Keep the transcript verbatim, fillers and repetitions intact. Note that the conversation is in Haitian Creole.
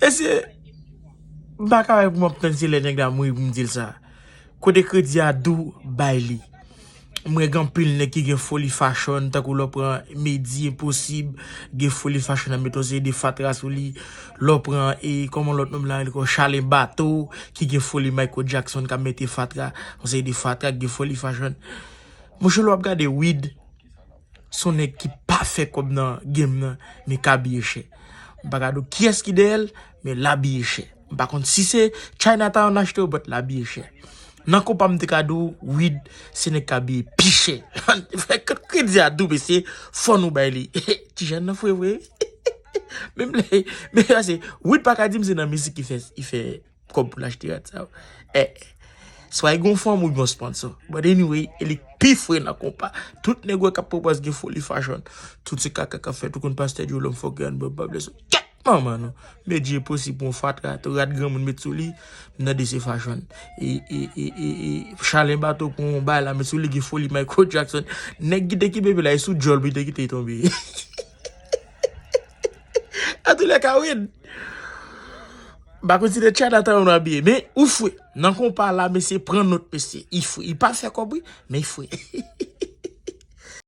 Mesye, m pa ka wè pou m ap tann se lè nèg la mouri pou m di l sa. Kote kredi a dou, bay li. M wè gen anpil nèg ki gen foli fashion, tankou lè w pran Medi Enposib, gen foli fashion nan met yon seri de fatra sou li. Lè w pran, e, kòman lòt nonm la rele ankò, Chalen Bato, ki gen foli Michael Jackson, k ap mete fatra, yon seri de fatra ki gen foli fashion. Monchè, lè w ap gade Wid, se yon nèg ki pa fè kòb nan game nan, men k abiye chè. M pa ka di w kiyès ki dèyè l, men l abiye chè. M pa konn si se Chinatown achte w, but l abiye chè. Nan konpa m te ka di w, Wid, se nèg k abiye pi chè. Fè kredi a dou, mesye, fò nou bay li. Ti jèn nan fre vre. Menm lè, men pase, Wid pa ka di m se nan mizik ki fè, ki fè kòb pou l achte rad sa yo. Eh, swa li gon fanm ou gon sponsor. But anyway, e li k pi fre nan konpa. Tout nèg wè k ap pran pòz gen foli fashion. Tout se kaka k ap fèt, ou konn pastè Djo lòm fòk yon bòb pa blese. Kèt manman nou. Medi Enposib pou yon fatra, tou rad granmoun met sou li, m tande se fashion. E, e, e, e, e, Chalen Bato pou yon bay la, met sou li gen foli Michael Jackson. Nèg ki te kenbe la, e sou djòl pou li te kite tonbe. Antoulèka, Wid. M pa konn si de Chinatown ou abiye, men ou fre. Nan konpa la, mesye, pran nòt, mesye. I fre. I pa fè kòb, wi, men i fre.